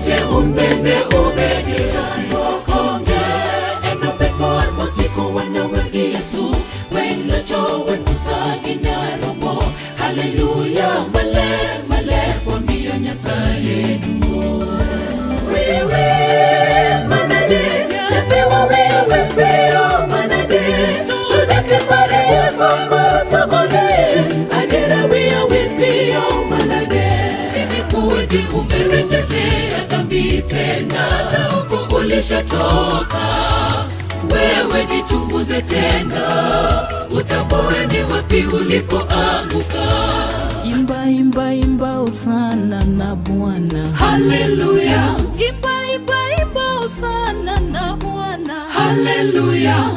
Owete un bende ubede chandruok onge enobed mor mosiko wanawer gi Yesu wen locho wen Musa gi Nyaromo haleluya maler maler wamiyo Nyasaye duong'. Wewe manade nyathiwa weyo we piyo manade to dak e pare wuoth thogone adiera wiya wil piyo manade imekuwaje umerejelea dhambi tena na huko ulishatoka wewe jichunguze tena utambue ni wapi ulipoanguka Imba, imba, imba hosana na Bwana. Haleluya. Imba, imba, imba hosana na Bwana. Haleluya.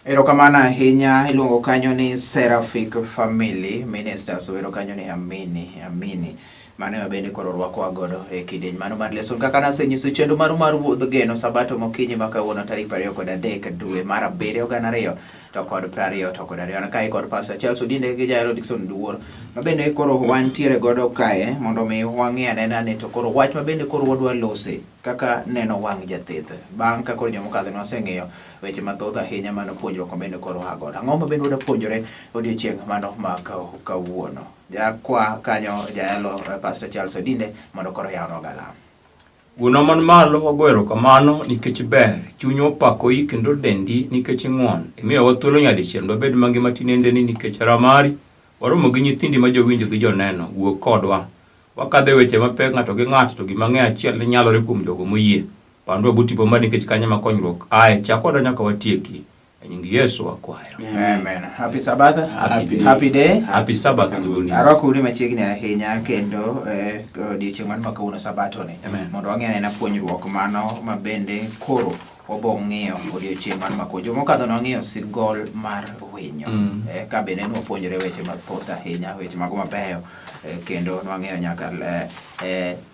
Erokamano ahinya iluongo kanyo ni Seraphic Family Ministers owero kanyo ni amini amini mano ema bende koro rwakowa godo e kidieny mano mar lesson kaka nasenyiso chenro maru mar wuodh geno sabato mokinyi ma kawuono tarik 23 dwe mar abiriyo gana ariyo to kod 22 an kae kod Pastor Charles Odinde gi Jaelo Dickson Duor ma bende koro wantiere godo kae mondo mi wang'i anena ni to koro wach ma bende koro wadwa lose kaka neno wang' jatheth bang' ka koro jomokadho ne waseng'iyo weche mathoth ahinya mano puonjruok ma bende koro waa godo ang'o ma bende wadwa puonjore odiochieng' mano ma kawuono jakwa kanyo jaelo Pastor Charles Odinde mondo koro yawnwa galam. Wuonwa man malo, wago erokamano nikech ber. Chunywa opakoi kendo dendi nikech ing'won. Imiyowa thuolo nyadichiel mondo wabed mangima tinendeni nikech hera mari. Waromo gi nyithindi ma jowinjo gi joneno. Wuo kodwa. Wakadho e weche mapek ng'ato gi ng'ato to gima ang'eyo achiel ni nyalore kuom jogo moyie. Pandwa but tipo mari nikech kanyo ema konyruok aye. Chak kodwa nyaka watieki. E nying Yesu wakwayo. Amen. Happy Sabbath. Happy day. Happy day. Happy Sabbath and good news. Arwako uni machiegni ahinya kendo odiochieng' mano ma kawuono sabato ni Amen. mondo wang'e anena puonjruok mano ma bende koro wabo ng'iyo odiochieng' mano ma kawuono. Jomokadho nwang'iyo sigol mar winyo. Ka bende nwapuonjore weche mathoth ahinya, weche mago mabeyo kendo nwang'iyo nyaka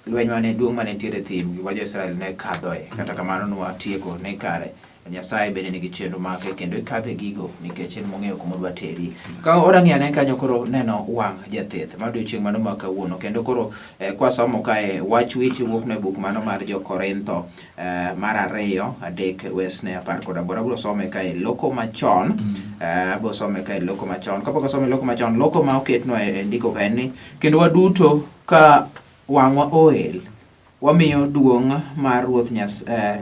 lweny mane duong' mane nitiere e thim gi jo-Israel ne kadhoe. Kata kamano nwatieko ni kare Nyasaye bende nigi chenro make kendo ikadhe gigo nikech en mong'eyo kuma odwa teri. Ka wadwa ng'iyo ane kanyo koro neno wang' jatheth mar odiochieng' mano ma kawuono kendo koro kwasomo kae wach wich wuok e buk mano mar jo-Korintho mar ariyo adek wesne 18 abiro some kae loko machon abiro some kae loko machon kapok asome loko machon loko ma oketnwa e ndiko ka en ni kendo waduto ka wang'wa oel wamiyo duong' mar Ruoth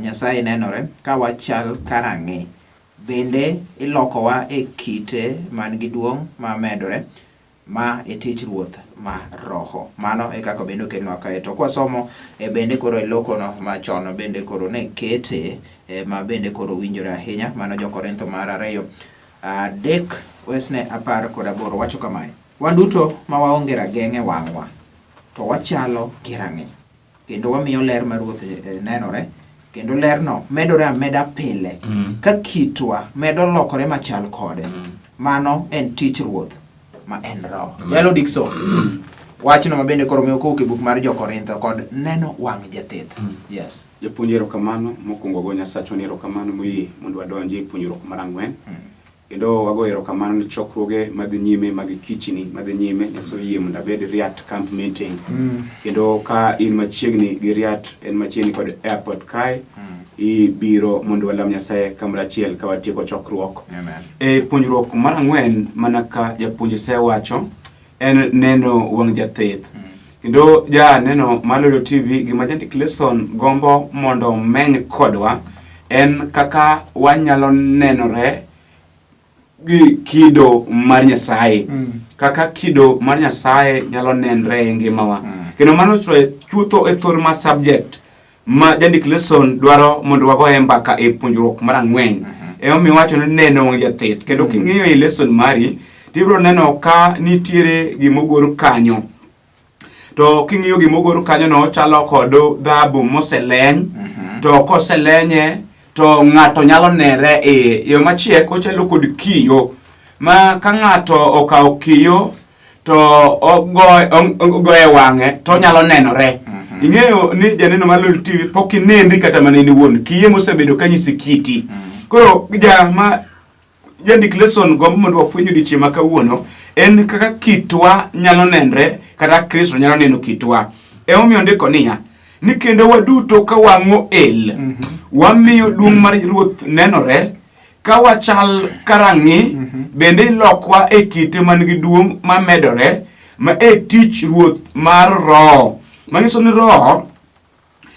Nyasaye nenore ka wachal ka rang'i. Bende ilokowa e kite man gi duong' ma medore, ma e tich Ruoth ma Roho. Mano e kaka bende okelnwa kae. To kwasomo e bende koro e lokono machon bende koro ne kete ma bende koro winjore ahinya. Mano jo-Korintho mar ariyo adek wesne 18 wacho kamae. Wan duto ma waonge rageng' e wang'wa, to wachalo gi rang'i, kendo wamiyo ler mar Ruoth nenore, kendo lerno medore ameda pile ka kitwa medo lokore machal kode. Mano en tich Ruoth ma en Roho. Jalo Dickson, wachno ma bende koro miyo kowuok e buk mar jo-Korintho kod neno wang' jatheth. Yes. Japuonj erokamano, mokwongo go Nyasachwa ni erokamano moyie mondo wadonji e puonjruok mar ang'wen. Kendo wago erokamano ni chokruoge madhi nyime mag kichni madhi nyime, Nyasaye oyie mondo abed Riat Camp Meeting. Kendo ka in machiegni gi Riat, en machiegni kod airport kae, ibiro mondo walam Nyasaye kamoro achiel ka watieko chokruok. Amen. E puonjruok mar ang'wen mana ka japuonj osewacho en neno wang' jatheth. Kendo ja neno mar Lolio TV gima jandik lesson gombo mondo omeny kodwa en kaka wanyalo nenore gi kido mar Nyasaye. Kaka kido mar Nyasaye nyalo nenre e ngimawa. Kendo mano chutho e thor mar subject ma jandik lesson dwaro mondo wagoye mbaka e puonjruok mar ang'wen. Emomiyo wacho ni neno wang' jatheth. Kendo king'iyo e lesson mari, tibiro neno ka nitiere gimogor kanyo. To king'iyo gimogor kanyo no chalo kod dhahabu moseleny. To koselenye to ng'ato nyalo nere iye. Yo machiek ochalo kod kiyo ma ka ng'ato okawo kiyo to ogoye wang'e to onyalo nenore. Ing'eyo ni janeno mar Lolio TV pok inendri kata mana in iwuon. Kiye mosebedo ka nyisi kiti. Koro ja ma jandik lesson gombo mondo wafweny odiochieng' ma kawuono en kaka kitwa nyalo nenre kata Kristo nyalo neno kitwa. Emomiyo ondiko niya, Ni kendo waduto ka wang'o el, wamiyo duong' mar Ruoth nenore, ka wachal ka rang'i, bende ilokwa e kite man gi duong' mamedore, ma e tich Ruoth mar Roho. Manyiso ni Roho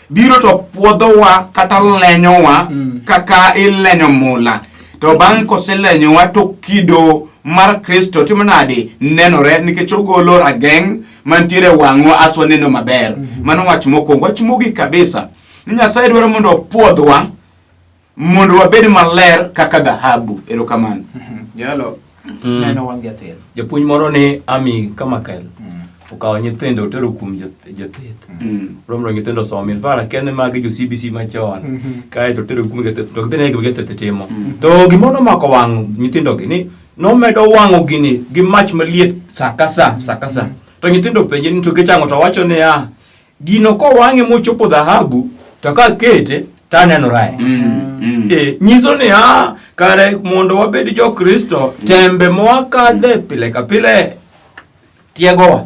biro to puodhowa kata lenyowa kaka ilenyo mula to bang' koselenyowa to kido mar Kristo timo nade nenore nikech ogolo rageng' mantiere e wang'wa as waneno maber mano wach mokwongo wach mogik kabisa ni Nyasaye dwaro mondo opuodhwa mondo wabed maler kaka dhahabu erokamano Jalo neno wang' jathieth. Japuonj moro ni Ami Kamakel okawo nyithindo otero kuom jathieth. Romro nyithindo somo in fact akia ni magi jo CBC machon. Kae to otero kuom jathieth to gidhi ne gima jathieth timo. To gimoro nomako wang' nyithindo gi ni nomedo wang'o gini gi mach maliet sa ka sa sa ka sa. To nyithindo openje ni to nikech ang'o to owacho niya gino kowang'e mochopo dhahabu to kakete to anenorae. E, nyiso ni a kare mondo wabed jokristo tembe mwakadhe pile ka pile tiegowa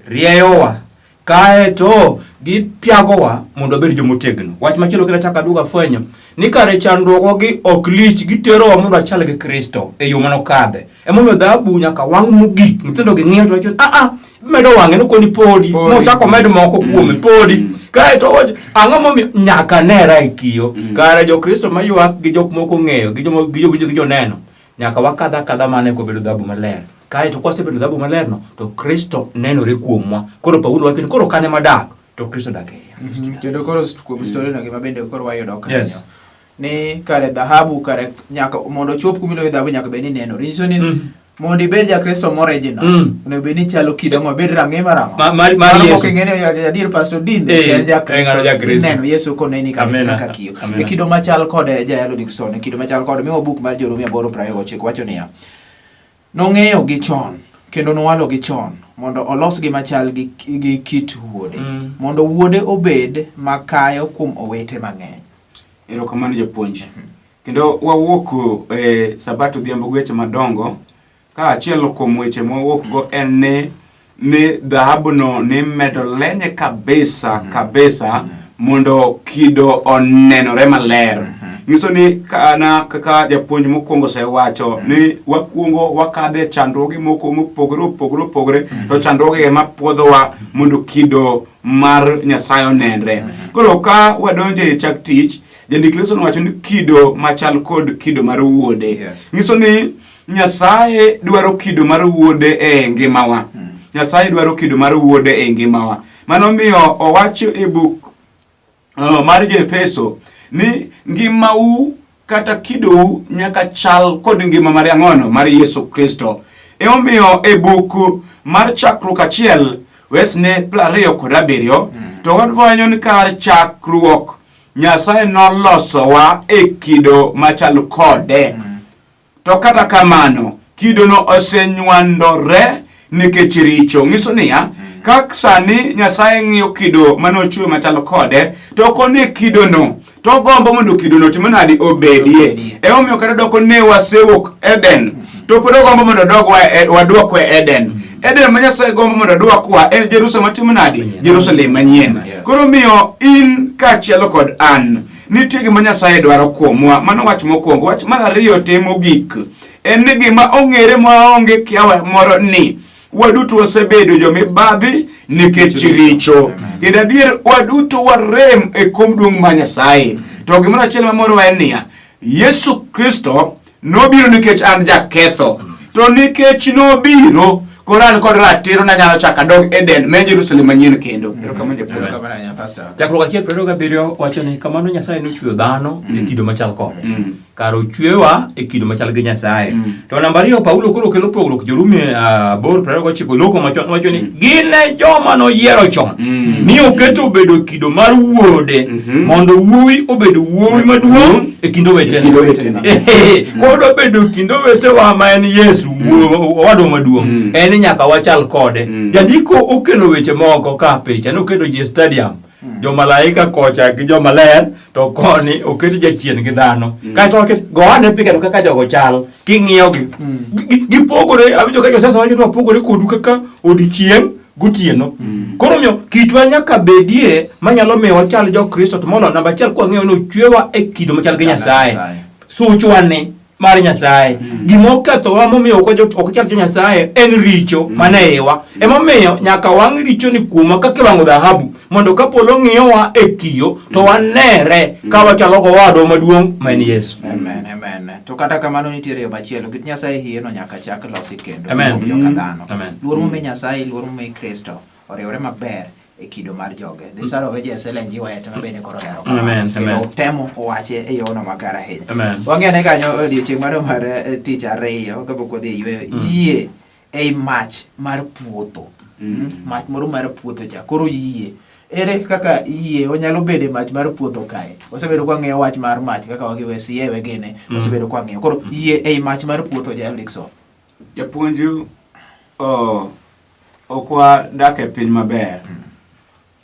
rieyowa kaeto gipiagowa mondo wabed jomotegno wach machielo kendo achako aduogo afwenyo ni kare chandruogogi ok lich giterowa mondo wachal gi kristo e yo manokadhe emomiyo dhahabu nyaka wang' mogik nyithindo gi ng'iyo to wacho a a medo wang'e nokoni podi mochako med moko kuome podi kaeto owacho ang'o momiyo nyaka nera e kiyo kare jokristo maywak gi jok moko ong'eyo gi joma gi jowinjo gi joneno nyaka wakadh akadha mana eka wabedo dhahabu maler kaeto kwasebedo dhahabu malerno to kristo nenore kuomwa koro paulo wacho ni koro kane madak to kristo dak e iya Kendo koro kuom story no gima bende koro wayudo kanyo. Yes. Ni kare dhahabu kare nyaka mondo ochop kuma iloyo dhahabu nyaka bed ni nenore. Nyiso ni mondo ibed jakristo morejino onego bed ni chalo kido ma bed rang'e marang'o. Mar Mano Yesu. mok ing'e ni adier Pastor Dean en en ng'ano Jakristo. Ineno Yesu koneni kaka Amena. kaka kiyo. Amena. E kido machal kod Jayalo Dickson, e kido machal kod miwa buk mar Jorumi 8:29 wacho niya. Nong'eyogi chon kendo nowalogi chon mondo olosgi machal gi, gi kit wuode mondo wuode obed makayo kuom owete mang'eny. Erokamano japuonj. Kendo wawuok e sabato odhiambo gi weche madongo ka achiel kuom weche mwawuok go en ni ni dhahabuno ni medo lenye kabisa kabisa mondo kido onenore maler. Nyiso ni kana kaka japuonj mokwongo osewacho ni wakwongo wakadhe chandruoge moko mopogore opogore opogore to chandruoge ema puodhowa mondo kido mar Nyasaye onenre. Koro ka wadonjo e chak tich, jandik leso nowacho ni kido machal kod kido mar wuode. Yes. Nyiso ni Nyasaye dwaro kido mar wuode e ngimawa. Nyasaye dwaro kido mar wuode e ngimawa. Mano miyo owacho e buk mar Jo-Efeso ni ngimau kata kidou nyaka chal kod ngima mar ang'ono mar Yesu Kristo. Emomiyo e buk mar chakruok achiel wesne 27 to wafwenyo ni kar chakruok Nyasaye nolosowa e kido machal kode. To kata kamano, kidono osenywandore nikech richo. Nyiso niya, ka sani Nyasaye ng'iyo kido mane ochweyo machal kode, to ok one kidono, to ogombo mondo kidono otim nadi obedie. Emomiyo kata doko ne wasewuok Eden, to pod ogombo mondo odogwa e, wadwokwa e Eden. Eden ma Nyasaye gombo mondo odwokwa en Jerusalem matimo nadi? Jerusalem manyien. Koro miyo in kaachiel kod an, nitie gima Nyasaye dwaro kuomwa. Mano wach mokwongo. Wach mar ariyo te mogik en ni gima ong'ere maonge kiawa moro ni waduto wasebedo jomibadhi nikech richo kendo adier waduto warem e kom duong' mar Nyasaye. To gimoro achiel mamorowa en niya, Yesu Kristo nobiro nikech an jaketho, to nikech nobiro koro an kod ratiro nanyalo chako adog Eden me Jerusalem manyien kendo. Erokamano japuonj. Erokamano ahinya, Pastor. Chakruok achiel 27 wacho ni kamano Nyasaye nochweyo dhano e kido machal kode. Kar ochwewa e kido machal gi Nyasaye. To namba ariyo Paulo koro kelo pogruok Jorumi 8:29 loko machon wacho ni gin e joma noyiero chon mi oketo obedo kido mar wuode mondo wuowi obed wuowi maduong' e kind E kind owetene. Kod obedo kind owetewa ma en Yesu owadwa maduong' en ni nyaka wachal kode. Jandiko okelo weche moko ka picha noketo ji e stadium jomalaika kocha gi jomaler to koni oket jachien gi dhano kaeto oket go ane pichano kaka jogo chal king'iyogi. Gipogore awinjo ka josiasa wacho ni wapogore kodu kaka odiechieng' Gotieno. Koro omiyo kitwa nyaka bedie manyalo miyo wachal jo-Kristo to moloyo namba achiel kwang'eyo ni ochwewa e kido machal gi Nyasaye. Suchwa ni mar Nyasaye. Gima okethowa momiyo ok wachal jo Nyasaye en richo man e iwa. Emomiyo nyaka wang' richo ni kuomwa kaka iwang'o dhahabu mondo ka polo ng'iyowa e kiyo to wanere ka wachalo gowadwa maduong' ma en Yesu. Amen, amen. To kata kamano nitiere yo machielo. Kit Nyasaye hiyeno nyaka chak losi kendo. Amen. Kuom joka dhano. Amen. Luor momi Nyasaye, luor momi Kristo oriwre maber e kido mar joge. The Star of Ages Ellen G. White ma bende koro lero kama. Amen, Kendo amen. temo wache e yono makare ahinya. Amen. Wang'e ane kanyo odiochieng' mano mar tich ariyo kapok wadhi e yweyo. Yie ei mach mar puotho. Mach moro mar puotho cha. Koro yie. Ere kaka yie onyalo bedo e mach mar puotho kae? Wasebedo kwa ng'iyo wach mar mach kaka wagiwe siewe gini. Wasebedo kwa ng'iyo. Koro yie ei mach mar puotho ja Dickson. Japuonj, ok wadak e piny maber.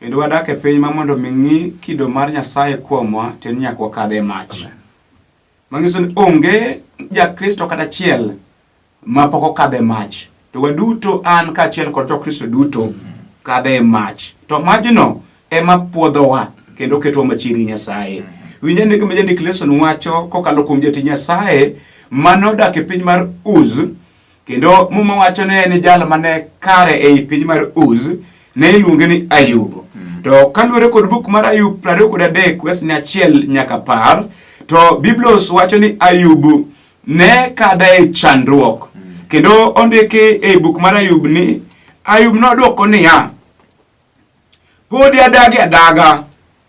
Kendo wadak e piny ma mondo mi ng'i kido mar Nyasaye kuomwa, to en nyaka wakadh e mach. Manyiso ni onge Jakristo kata achiel ma pok okadho e mach. To waduto an kaachiel kod Jokristo duto kadho e mach. To majno ema puodhowa kendo ketowa machiegni gi Nyasaye. Winj ane gima jandik Leson wacho kokalo kuom jatich Nyasaye manodak e piny mar Uz, kendo Muma wacho ni en jal mane kare ei piny mar Uz, ne iluonge ni Ayub. To kaluwore kod buk mar Ayub 23 wesne 1 nyaka 10, to Biblos wacho ni Ayub ne kadho e chandruok. Kendo ondiki ei buk mar Ayub ni Ayub nodwoko niya, podi adagi adaga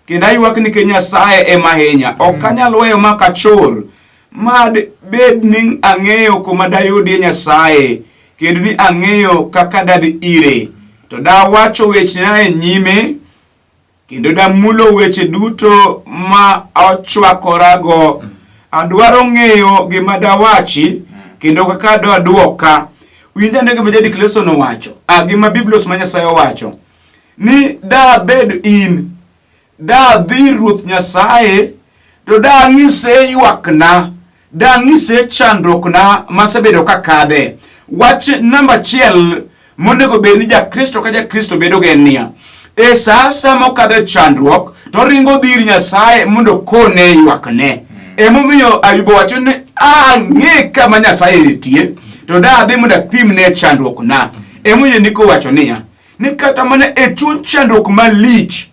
kendo aywak nikech Nyasaye ema hinya. Ok anyal weyo mak achur. Mad bed ni ang'eyo kuma dayudie Nyasaye kendo ni ang'eyo kaka dadhi ire. To dawacho wechena e nyime kendo damulo weche duto ma ochwakorago. Adwaro ng'eyo gima dawachi kendo kaka dadwoka. Winj ane gima Jandik Leson owacho, gima Biblos ma Nyasaye owacho ni da bed in, da dhi Ruoth Nyasaye to da ng'ise ywakna, da ng'ise chandruokna masebedo kakadhe. Wach namba achiel monego bed ni Jakristo ka Jakristo bedo go en niya, e sa asaya mokadho e chandruok to oringo odhi ir Nyasaye mondo okone ywakne. Emomiyo Ayub owacho ni ang'e kama Nyasaye nitie to da adhi mondo apimne chandruokna. Emomiyo Ndiko wacho niya, ni kata mana e chuny chandruok malich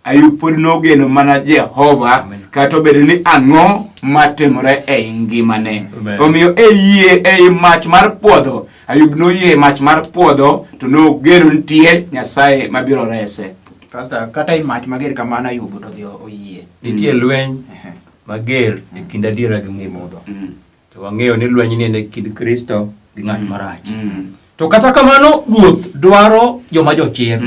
Ayub pod nogeno mana Jehova kata obedo ni ang'o matimore ei ngimane. Omiyo e yie ei mach mar puodho, Ayub noyie e mach mar puodho to nogeno nitie Nyasaye mabiro rese. Pastor, kata i mach mager kamano Ayub to dhi oyie. Nitie lweny mager e kind adiera gi mudho. To wang'eyo ni lweny ni en e kind Kristo gi ng'at marach. To kata kamano Ruoth dwaro joma jochir.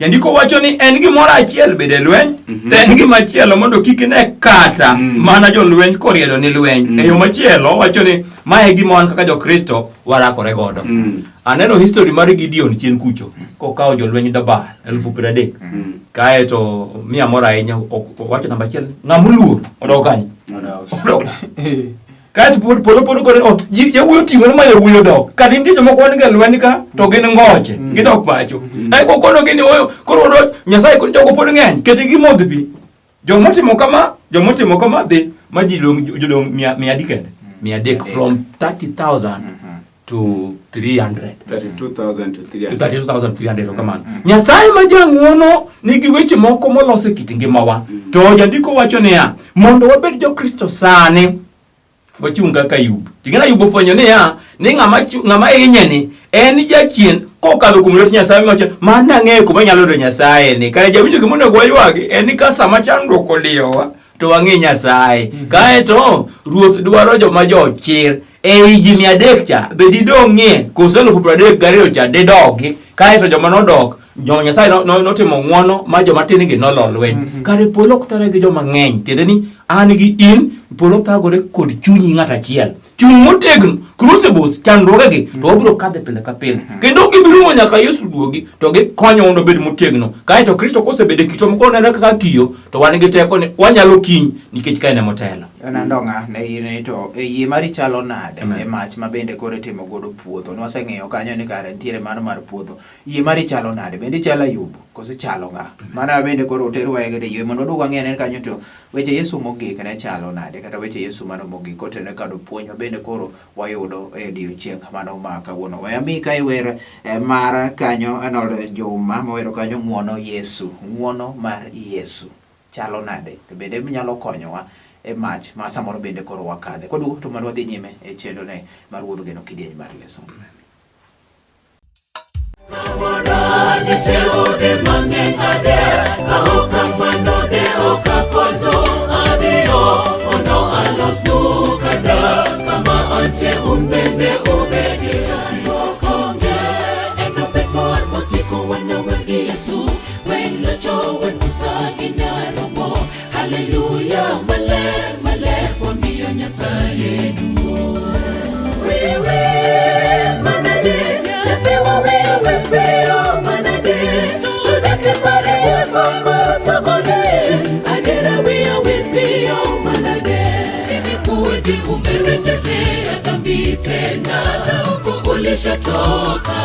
Jandiko wacho ni en gimoro achiel bedo e lweny, to en gimachielo mondo kik ine kata mana jolweny koriedo ni lweny. E yo machielo owacho ni mae e gima wan kaka Jokristo warakore godo. Aneno history mar Gideon chien kucho kokawo jolweny dabal 30,000. Kaeto miya mor ahinya owacho namba achiel ng'ama oluor odok kanye? Odok. Kaeto pod polo pod kore oh, ji yawuoyi oting'ore ma yawuoyi odok. Kata nitie jomoko wan ga lweny ka to gin ngoche, gidok pacho. Ai kokono gini oyo, koro odok Nyasaye kod jogo pod ng'eny, ketgi gimodh pi. Jomotimo kama, jomotimo kama dhi ma ji dong' jodong' mia adi kende? 300 from 30,000 to 300. 32,000 to 300. 32,300 kamano. Nyasaye ma jang'wono nigi weche moko moloso e kit ngimawa. To jandiko wacho niya, mondo wabed jokristo sani, wachung' kaka Ayub. Ting'e Ayub ofwenyo niya, ni ng'ama hinye ni en jachien kokadho kuom lwet Nyasaye mawacho, mano ang'eyo kuma anyalo yudo Nyasaye ni. Kare jawinjo gima onego waywagi en ni ka sama chandruok odiyowa to wang'e Nyasaye. Kaeto Ruoth dwaro joma jochir. Ei ji 300 cha be didong'ie koso 32,000 cha didogi? Kaeto joma nodok jo Nyasaye notimo ng'wono ma joma tin gi nolo lweny. Kare polo ok thore gi joma ng'eny. Tiende ni an gi in Polo thagore kod chunyi ng'at achiel. Chung' motegno, crucibles, chandruogegi to wabiro kadhe pile ka pile. Kendo gibirumo nyaka Yesu duogi to gikonyo mondo obed motegno. Kaeto Kristo kosebedo e kitwa makoro nenre kaka kiyo to wan gi teko ni wanyalo kiny nikech ka en ema otelo. Nandong'a ne in ni to e yie mari chalo nade Amen. e mach ma bende koro itimo godo puodho. Nwaseng'iyo kanyo ni kare nitiere mano mar puodho. Yie mari chalo nade? Bende ichalo Ayub koso ichalo ng'a? Mano bende koro oterwa e yie mondo waduog wang'i ane kanyo to weche Yesu mogik ne chalo nade kata weche Yesu mano mogik kotenore kod puonj ma bende koro wayudo e odiechieng' mano ma kawuono. We ami ka iwer eh, mar kanyo Arnold Juma mowero kanyo ng'uono Yesu, ng'uono mar Yesu chalo nade? To bende nyalo konyowa e mach ma samoro bende koro wakadhe. Kwaduogo to mondo wadhi nyime e chenro ne mar wuodh geno kidieny mar leso. Haleluya, maler, maler, wamiyo Nyasaye duong'. Wewe manade, nyathiwa wewe piyo manade, to dak e pare wuoth thagone, adiera wiya wil piyo manade. Imekuwaje umerejelea dhambi tena na huko ulishatoka?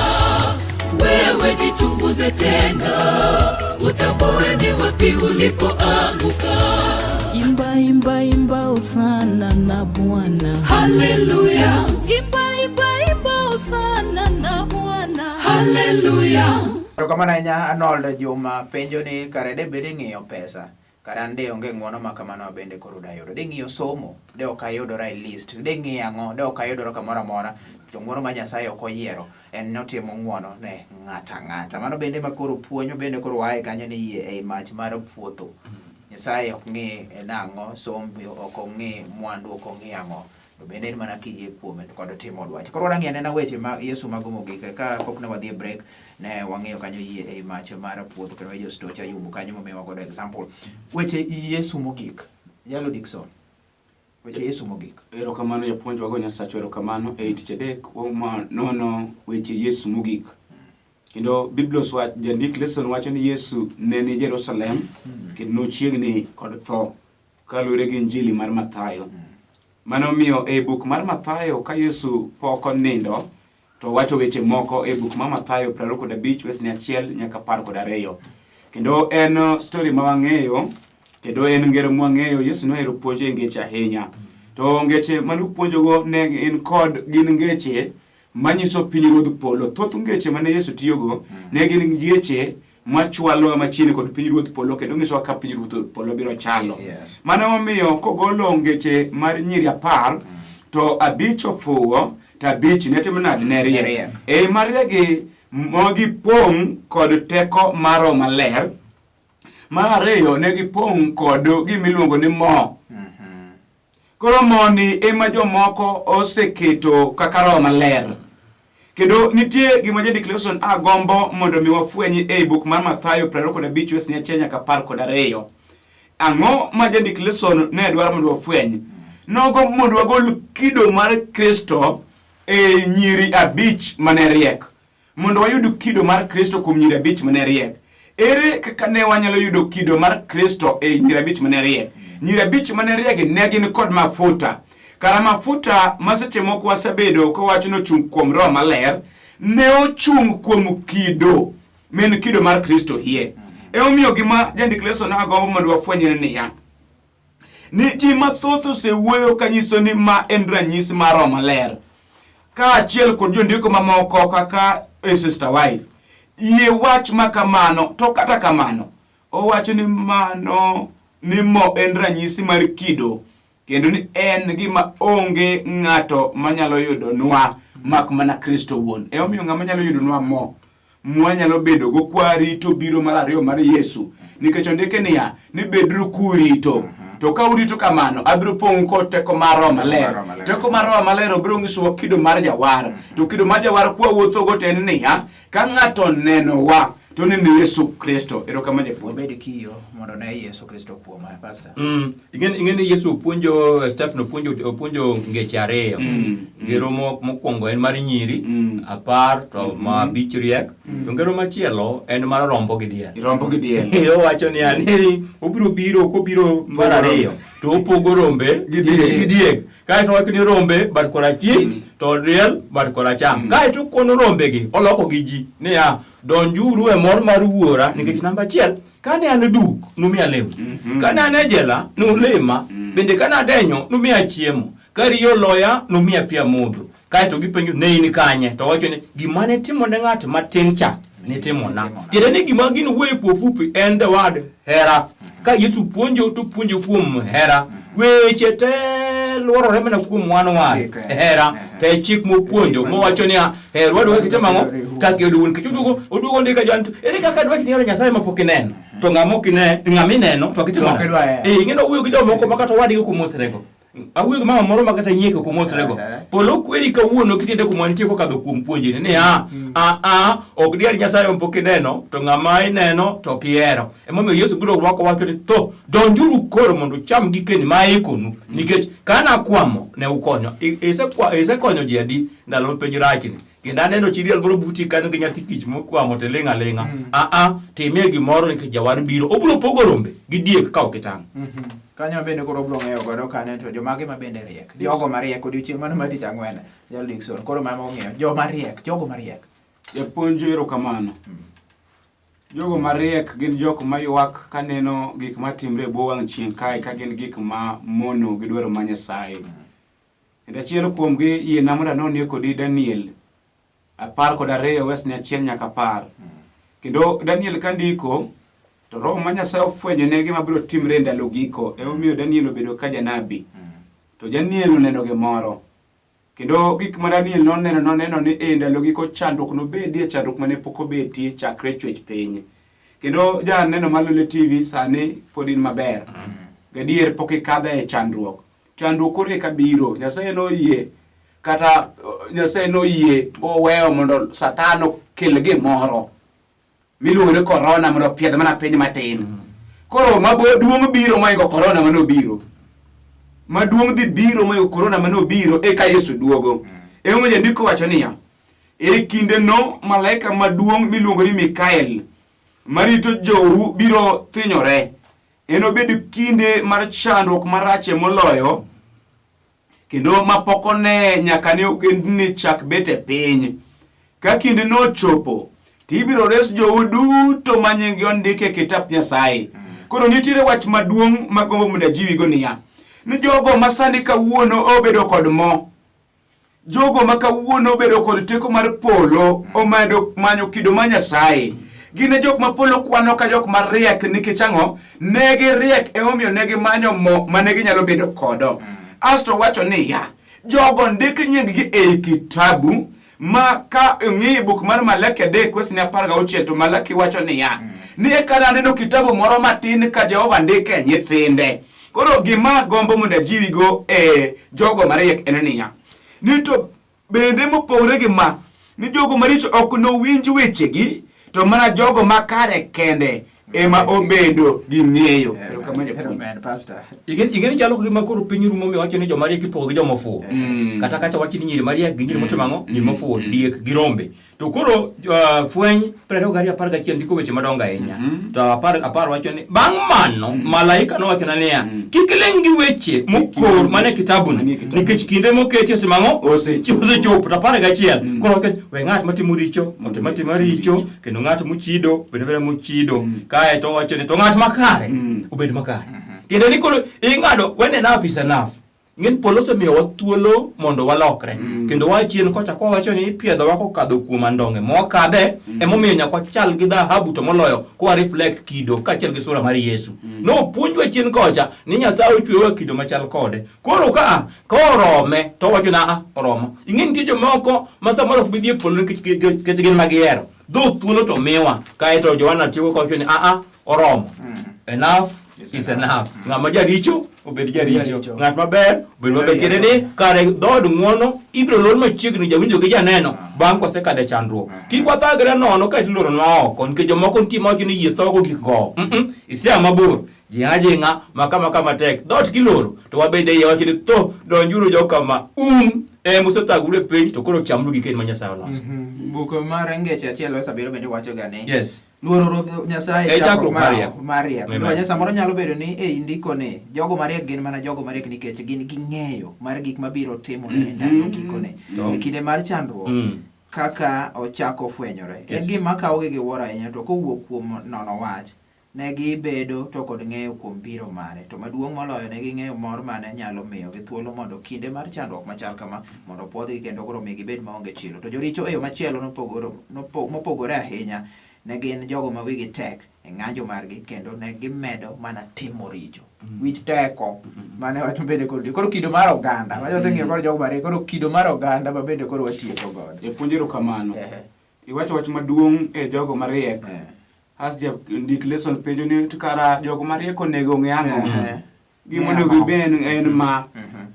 Wewe jichunguze tena, utambue ni wapi ulipoanguka. Imba, imba, imba hosana na Bwana. Haleluya, Imba, imba, imba hosana na Bwana. haleluya. Erokamano ahinya Arnold Juma penjo ni kare de bed ing'iyo pesa kare an de onge ng'uono ma kamano bende koro dayudo. De ng'iyo somo de ok ayudora e list. De ng'iyo ang'o de ok ayudora kamoro amora. To ng'uono ma Nyasaye ok oyiero en notimo ng'uono ne ng'ato ang'ata. Mano bende ma koro puonjo bende koro wae kanyo ni yie ei mach mar puotho. Nyasaye ok ng'i nang'o sombi ok ong'i mwandu ok ong'i ang'o. To bende en mana kiyie kuome to kod timo dwache. Koro warang'i anena weche ma Yesu mago mogik ka pok ne wadhi e break ne wang'iyo kanyo yie ei mach mar puodho kendo jostocha Ayubu kanyo momiwa godo example. Weche Yesu mogik. Jalo Dickson. Weche Yesu mogik. Erokamano japuonj wago Nyasachwa erokamano ei tich adek wanono weche Yesu mogik. Kendo Biblos wa jandik lesson wacho ni Yesu ne ni Jerusalem kendo nochiegni kod tho kaluwore gi Injili mar Mathayo. Mano omiyo e buk mar Mathayo ka Yesu pok onindo to owacho weche moko e buk mar Mathayo 25 wesni 1 nyaka 12. Kendo en story ma wang'eyo kendo en ngero mwang'eyo Yesu nohero puonjo e ngeche ahinya. To ngeche mane opuonjogo ne gin kod gin ngeche manyiso pinyruodh polo. Thoth ngeche mane Yesu tiyogo ne gin ngeche machwalowa machiegni kod pinyruodh polo kendo nyisowa ka pinyruodh polo biro chalo. Yes. Mano emomiyo kogolo ngeche mar nyiri apar to abich ofuwo to abich ne timo nade ne Ne riek. riek. E mariegi ma gipong' kod teko mar Roho Maler. Mar ariyo ne gipong' kod gimiluongo ni mo. Koro moni ema jomoko oseketo kaka Roho Maler. Kendo nitie gima jandik Lesson a gombo mondo mi wafweny ei buk mar Mathayo 25 wes 1 nyaka 12. Ang'o ma jandik Lesson ne dwaro mondo wafweny? Nogombo mondo wagol kido mar Kristo e nyiri abich mane riek. Mondo wayud kido mar Kristo kuom nyiri abich mane riek. Ere kaka ne wanyalo yudo kido mar Kristo e nyiri abich mane riek? Nyiri abich mane riek ne gin kod mafuta. Kara mafuta ma seche moko wasebedo kawacho ni ochung' kuom Roho Maler, ne ochung' kuom kido men kido mar Kristo hie. Emomiyo gima jandik leso agombo mondo wafweny en niya, ni ji mathoth osewuoyo kanyiso ni ma en ranyisi mar Roho Maler kaachiel kod jondiko mamoko kaka a sister wife. Yie wach ma kamano, to kata kamano, owacho ni mano ni mo en ranyisi mar kido kendo ni en gima onge ng'ato manyalo yudonwa mak mana Kristo wuon. Emomiyo ng'ama nyalo yudonwa mo mwanyalo bedo go kwarito biro mar ariyo mar Yesu nikech ondike niya ni beduru kurito to ka urito kamano abiro pong'u kod teko mar Roho Maler Roho Maler. teko mar Roho Maler obiro nyisowa kido mar jawar to kido mar jawar kwawuothogo to en niya ka ng'ato onenowa to to oneno Yesu Kristo. Erokamano japuonj. Obed kiyo mondo ne Yesu Kristo kuoma, Pastor. Ing'e ni Yesu opuonjo step no opuonjo ngeche ariyo. Ngero mokwongo en mar nyiri 10 to ma 5 riek. To ngero machielo en mar rombo gi diel. Rombo gi diel. Owacho niya ni obiro biro kobiro mar ariyo to opogo rombe Gi diek. gi diek. Kaeto owacho ni rombe bat korachich to diel bat koracham. Kaeto okono rombegi oloko gi ji niya donjuru e mor mar wuora nikech namba 1 kane an duk numiya lewni, kane an e jela nulima, bende kane adenyo numiya chiemo, ka riyo oloya numiya pi amodho. Kaeto gipenjo ne in kanye, to owacho ni gima ne timo ne ng'at matin cha nitimona. Tiende ni gima gino wuoyo kuom fupi en the word hera. Ka Yesu puonjo to puonjo kuom hera. Weche te luorore mana kuom wan wad hera. Te chik mopuonjo mowacho niya her wadu kaka itimo ang'o kaka ihero wuon. Nikech oduogo ndiko John to ere kaka dwach ni ihero Nyasaye mapok ineno to ng'ama ok ine ng'ama ineno to ok itimo To ok idwa hero. Ing'e owuoyo gi jomoko ma kata owadgi ok omosrego. Awuoyo gi mama moro ma kata nyieke ok omosrego. Polo kweri kawuono kitiende kuma nitie kokadho kuom puonjni niya a a ok diher Nyasaye mapok ineno to ng'ama ineno to ok ihero. Emomiyo Yesu biro rwako wacho ni tho donjuru koro mondo ucham gikeni ma aikonu nikech ka nakwamo ne ukonyo. Isekonyo ji adi ndalo ma penj rachni? Kendo aneno chi diel moro buti kanyo gi nyathi kich mokwamo to iling' aling'a. A a timie gimoro nikech jawar biro. Obiro pogo rombe gi diek ka ok itang'. Kanyo bende koro obiro ng'eyo godo kanyo to jomage ma bende riek. Jogo mariek odiochieng' mano mar tich ang'wen. Jal Dickson koro mama ong'eyo joma riek, jogo mariek. Japuonj erokamano. Jogo mariek gin jok maywak kaneno gik matimre e bwo wang' chieng' kae ka gin gik ma mono gi dwaro ma Nyasaye. Kendo achiel kuomgi yiena mondo anonie kodi Daniel 12 wesne 1 nyaka 10. Kendo Daniel ka ndiko to roho ma Nyasaye ofwenyo ne gima biro timre e ndalo giko emomiyo Daniel obedo ka janabi. To Daniel oneno gimoro. Kendo gik ma Daniel noneno, noneno ni e ndalo giko chandruok nobedie, chandruok mane pok obetie chakre chwech piny. Kendo janeno mar Lolwe TV sani pod in maber. Gadier pok ikadho e chandruok. Chandruok koro eka biro. Nyasaye noyie kata Nyasaye noyie oweyo mondo Satan okel gimoro miluongo ni corona mondo opiedh mana piny matin. Koro maduong' biro mohingo corona mane obiro. Maduong' dhi biro mohingo corona mane obiro eka Yesu duogo. Emomiyo jandiko wacho niya, e kindeno malaika maduong' miluongo ni Mikael marito jou biro thinyore. Enobed kinde mar chandruok marache moloyo kendo mapok one nyaka ne ogendni chak bet e piny. Ka kinde nochopo, to ibiro res jou duto ma nyinggi ondik e kitap Nyasaye. Koro nitiere wach maduong' magombo mondo ajiwigo niya, ni jogo ma sani kawuono obedo kod mo, jogo ma kawuono obedo kod teko mar polo, omedo manyo kido mar Nyasaye. Gin e jok ma polo kwano ka jok mariek nikech ang'o? Ne giriek emomiyo ne gimanyo mo mane ginyalo bedo kodo. Asto wacho niya, jogo ndik nyinggi ei kitabu ma ka ing'iyo buk mar Malaki 3 wesne 16 to Malaki wacho niya, ni eka naneno kitabu moro matin ka Jehova ndike nyithinde. Koro gima gombo mondo ajiwigo e jogo mariek en niya, ni to bende mopogore gi ma, ni jogo maricho ok nowinj wechegi, to mana jogo makare kende ema obedo gi ng'eyo. Erokamano japuonj. Amen, Pastor. Ing'e ni chalo gima koro piny rumo mi wacho ni joma riek ipogo gi joma ofuwo. Kata kacha wacho ni nyiri mariek gi nyiri motimo ang'o? Nyiri mofuwo, diek gi rombe. To koro fweny 22 11 ndiko weche madongo ahinya. To 10 wacho ni bang' mano malaika nowachona niya, kik iling' gi weche mokor mane kitabuni nikech kinde moketi osemang'o osechopo. To 11 koro wacho ni we ng'at matimo richo otim atima richo kendo ng'at mochido obed abeda mochido. Kae to owacho ni to ng'at makare obed makare. Tiende ni koro ing'ado when enough is enough. Ng'en polo osemiyowa thuolo mondo walokre. Kendo wa chien kocha kwa wacho ni ipiedhowa kokadho kuom andong'e mwakadhe, emomiyo nyaka wachal gi dhahabu to moloyo kwa reflect kido kaachiel gi sura mar Yesu. Nopuonjwa chien kocha ni Nyasaye ochweyowa kido machal kode. Koro ka orome to owacho na a oromo. Ing'e nitie jomoko ma samoro ok bi dhi e polo nikech gin ma gihero. Dho thuolo to miwa. Kaeto Johana tieko kowacho ni a a oromo. Enough is enough. Ng'ama jaricho obed jaricho Jaricho. ng'at maber obed maber tiende ni kare dhood ng'wono ibiro lor machiegni jawinjo gi janeno bang' kwasekadho e chandruok kik wathagre nono ka iloronwa oko nikech jomoko nitie mawacho ni yie thogo gik gowo Mm-mm. isia mabor jing'a jing'a maka maka matek dhoot kiloro to wabed e iye wacho ni tho donjuru jokama un ema usethaguru e piny to koro chamuru gikeni ma Nyasaye oloso Buk mar Ngeche achiel wes abiriyo bende wacho ga ni yes luoro Ruoth Nyasaye E chakruok mar rieko. mar rieko. Amen. Niwach samoro nyalo bedo ni ei ndiko ni jogo mariek gin mana jogo mariek nikech gin gi ng'eyo mar gik mabiro timore e ndalo gikone. To. E kinde mar chandruok Mm. kaka ochako fwenyore. En Yes. gima kawogi gi wuoro ahinya to kowuok kuom nono wach ne gibedo to kod ng'eyo kuom biro mare. To maduong' moloyo ne ging'eyo mor mane nyalo miyogi thuolo mondo kinde mar chandruok machal kama mondo opwodhgi kendo koro mi gibed maonge chilo. To joricho e yo machielo mopogore ahinya ne gin jogo ma wigi tek e ng'anjo margi kendo ne gimedo mana timo richo. Wich teko mane wach mabende koro koro kido mar oganda ma waseng'iyo koro jogo mariek koro kido mar oganda ma bende koro watieko godo. Japuonj erokamano. Ehe. Iwacho wach maduong' e jogo mariek. Eh. As jandik lesson penjo ni to kara jogo mariek onego ong'e ang'o? Eh. Gima onego ibed en ma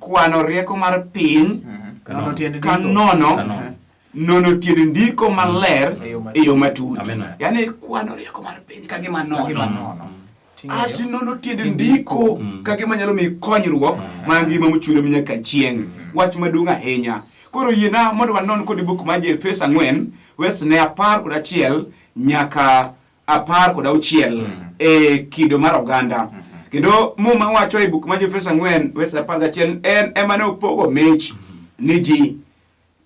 kwano rieko mar piny Nono tiend ndiko. ka nono Ka nono. nono tiend ndiko maler E yo matut. e yo matut. Amen. Yaani kwano rieko mar piny ka gima Ka gima nono. nono. As nono tiend ndiko ka gima nyalo miyi konyruok mar ngima mochwere nyaka chieng'. Wach maduong' ahinya. Koro yiena mondo wanon kod buk mar Efeso 4 wes ne 11 nyaka 16 e kido mar oganda. Kendo Muma wacho e buk mar Efeso 4 wes 11 en ema ne opogo mich ni ji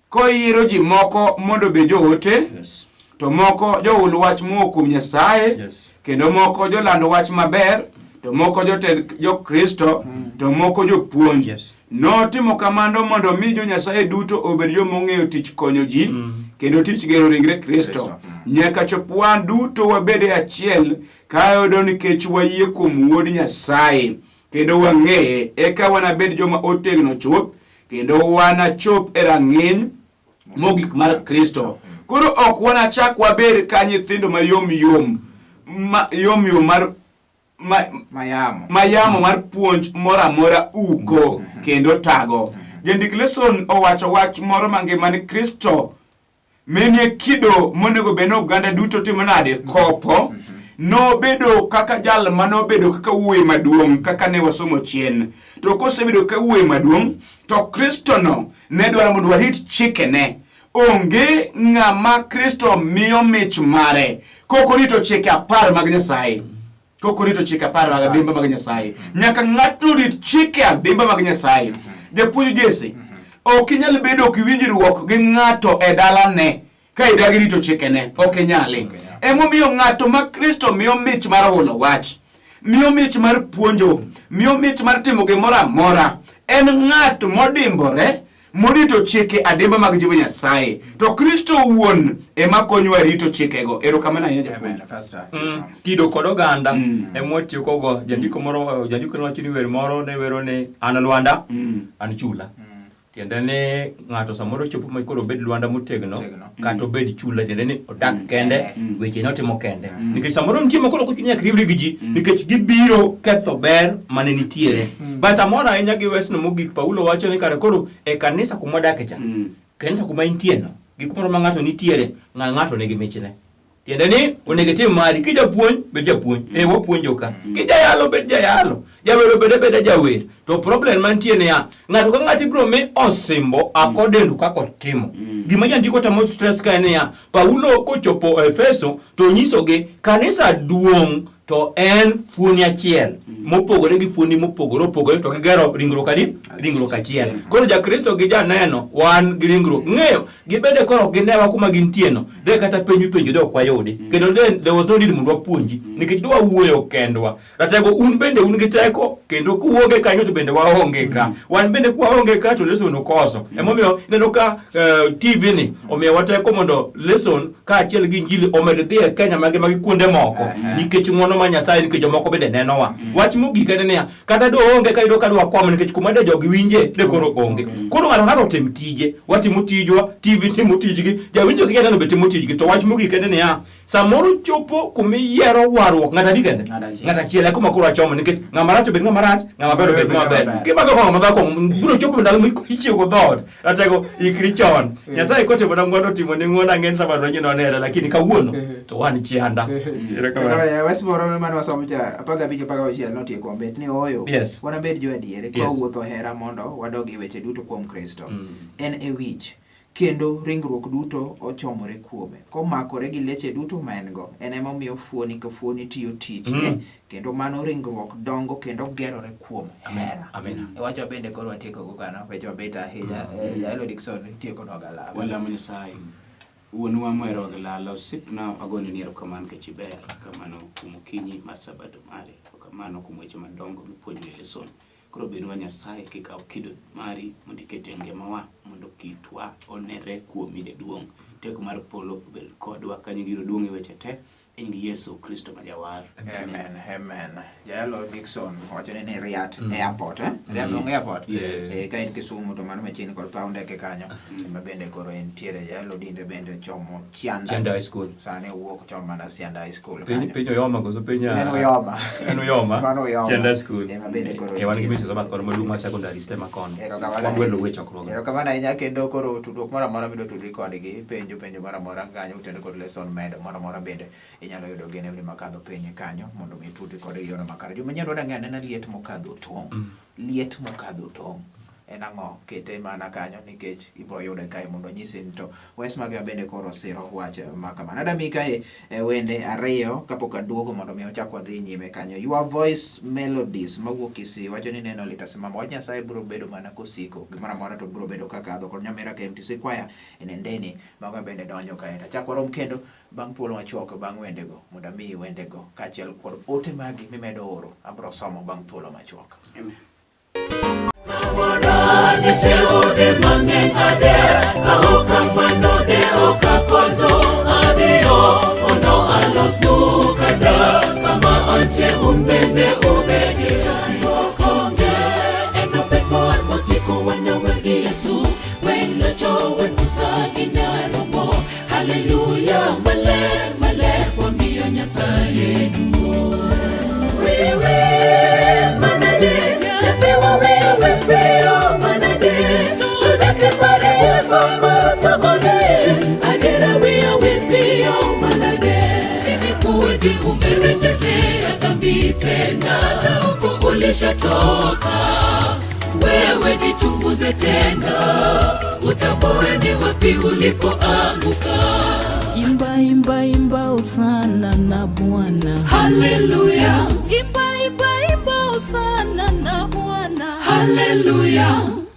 koyiero ji moko mondo obed joote Yes. to moko johul wach moa kuom Nyasaye Yes. kendo moko jolando wach maber to moko jotend jokristo to moko jopuonj Yes. notimo kamano mondo mi jo Nyasaye duto obed joma ong'eyo tich konyo ji kendo tich gero ringre Kristo nyaka chop wan duto wabed e achiel ka yudo nikech wayie kuom Wuod Nyasaye kendo wang'eye eka wanabed joma otegno chuth kendo wanachop e rang'iny mogik mar Kristo. Koro ok wanachak wabed ka nyithindo mayom yom ma yom yom mar ma, Mayamo. mayamo mar puonj moro amora uko kendo tago. Jandik lesson owacho wach moro mangima ni Kristo menie kido monego bed ni oganda duto timo nade kopo nobedo kaka jal manobedo kaka wuoyi maduong' kaka ne wasomo chien to kosebedo kaka wuoyi maduong' to Kristo no ne dwaro mondo warit chikene onge ng'ama Kristo miyo mich mare kok orito chike 10 mag Nyasaye kok orito chike 10 mag adimba mag Nyasaye nyaka ng'atno rit chike adimba mag Nyasaye japuonj Jesse ok inyal bedo ki winjruok gi ng'ato e dalane ka idagi rito chikene ok inyali emomiyo ng'ato ma Kristo miyo mich mar hulo wach miyo mich mar puonjo miyo mich mar timo gimoro amora en ng'at modimbore morito chike adimba mag Jehova Nyasaye to Kristo owuon ema konyowa rito chikego erokamano ahinya japuonj Amen. Pastor. Kido kod oganda Mm. ema watiekogo jandiko moro jandiko ne wacho ni wer moro ne wero ni an lwanda Mm. an chula tiende ni ng'ato samoro chopo ma koro obed lwanda motegno Motegno. kata obed chula tiende ni odak kende Mm. weche ne otimo kende nikech samoro nitie ma koro ok nyaka riwri gi ji nikech gibiro ketho ber mane nitiere but amor ahinya gi wesno mogik Paulo wacho ni kare koro e kanisa kuma wadake cha Mm. kanisa kuma intieno gi kumoro ma ng'ato nitiere ng'a ng'ato nigi michne tiende ni onego itim mari kijapuonj bed japuonj e wapuonjo ka kijayalo bed jayalo jawer obed abeda jawer to problem mantie niya ng'ato ka ng'ato ibiro mi osimbo according to kaka otimo gima jandiko temo stress ka en niya Paulo kochopo Efeso to onyisogi kanisa duong' to en fuoni achiel mopogore gi fuoni mopogore opogore to gigero ringruok adi ringruok achiel koro jakristo gi janeno wan gi ringruok ng'eyo gibende koro ok ginewa kuma gintie no de kata penj mipenjo de ok wayudi kendo de there was no need mondo wapuonji nikech dwa wuoyo kendwa ratego un bende un gi teko kendo kuonge kanyo to bende waonge ka wan bende kwaonge ka to lesson okoso emomiyo ineno ka TV ni omiyowa teko mondo lesson kaachiel gi injili omed dhi e Kenya mangima gi kuonde moko nikech ng'wono ma Nyasaye nikech jomoko bende nenowa wach mogik en niya kata do onge ka yudo ka dwa kwamo nikech kuma de jogi winje de koro onge koro ng'ato ng'ato otim tije watimo tijwa TV timo tijgi jawinjo gi janeno be timo tijgi to wach mogik en niya Samoro chopo kuma iyiero warruok ng'at adi kende? Ng'at achiel. Ng'at achiel e kuma koro achomo nikech ng'ama rach obed ng'ama rach, ng'ama ber obed ng'ama ber. Ng'ama ber. Kimako kong'o madhako biro chopo ndalo ma ichiewo dhoot. Ratego ikri chon. Nyasaye kotimo na ng'wono otimo ni ng'wono ang'en sama donjo nonere lakini kawuono to wan chianda. Erokamano. Wes moro mane wasomo cha 15 16 notieko bet ni ooyo. Yes. Wanabed jo adier Yes. ka wawuotho hera mondo wadog e weche duto kuom Kristo. Mm. En e wich kendo ringruok duto ochomore kuome komakore gi leche duto ma en go. En ema omiyo fuoni ka fuoni tiyo tichne kendo mano ringruok dongo kendo gerore kuom Amen. hera. Amen. E wachwa bende koro watieko go kano weche mabet ahinya. Jaelo Dickson tiekonwa galama. Walamo Nyasaye. Wuonwa mohero gi lalo, osiepna agoni ni erokamano nikech iber. Kamano kuom okinyi mar sabato mari. Erokamano kuom weche madongo mipuonjo e leson. Koro bednwa Nyasaye kikaw kido mari mondo iket e ngimawa mondo kitwa onere kuomi jaduong'. Teko mar polo obed kodwa ka nyingi yudo duong' e weche te. E nying Yesu Kristo ma jawar. Amen, amen. Jaelo Dickson wacho ni ni Riat Airport, eh? Riat Luongo Airport. Yes. Eh, ka in Kisumu to mano machiegni kod paw ndeke kanyo. Ema bende koro entiere. Jaelo Dinde bende chomo Chianda. Chianda High School. Sani owuok chomo mana Sianda High School. Piny kanyo. piny Oyoma koso piny En Uyoma. En Uyoma. Mano Uyoma. Chianda School. Ema bende koro Eh, wan gi entiere. Mrs. Obath kod maduong' mar secondary ste makono. Erokamano Wagwelo we chokruoge. Erokamano ahinya kendo koro tudruok moro amora midwa tudri kodgi, penjo penjo moro amora kanyo utende kod lesson medo moro amora bende inyalo yudo gi nembni makadho piny kanyo mondo mi itudri kodgi e yorno makare. Juma nyien wadwa ng'eyo anena liet mokadho tong'. Liet mokadho tong'. En ang'o? Kete mana kanyo nikech ibiro yude kae mondo onyisi ni to wes mage bende koro siro wach ma kamano. Adami kae wende ariyo kapok aduogo mondo mi ochak wadhi nyime kanyo. Your Voice Melodies mawuok Kisii wacho ni neno litasimama. Wach Nyasaye biro bedo mana kosiko. Gimoro amora to biro bedo kakadho. Kod Nyamira KMTC Choir e Nendeni mago bende donjo kae. Achak warom kendo bang' thuolo machuok bang' wendego mondo amiyi wendego kaachiel kod ote magi mimedo oro abiro somo bang' thuolo machuok. Amen. Niteode mang'eny ade ka ok kamano de ok akono adhiyo mondo alosnu kata kama antie un bende ubedie. Onge enobed mor mosiko wanawer gi Yesu wen locho wen Musa gi Nyarombo. Haleluya maler maler wamiyo Nyasaye duong'. Wewe manade nyathiwa wewe piyo manade tudake pare wuoth thamone adiera wiya wil piyo manade imekuwaje umerejelea dhambi tena na huko ulishatoka wewe jichunguze tena utambue ni wapi ulipoanguka. Imba, imba, imba hosana na Bwana. Haleluya, Imba, imba, imba hosana na Bwana. haleluya.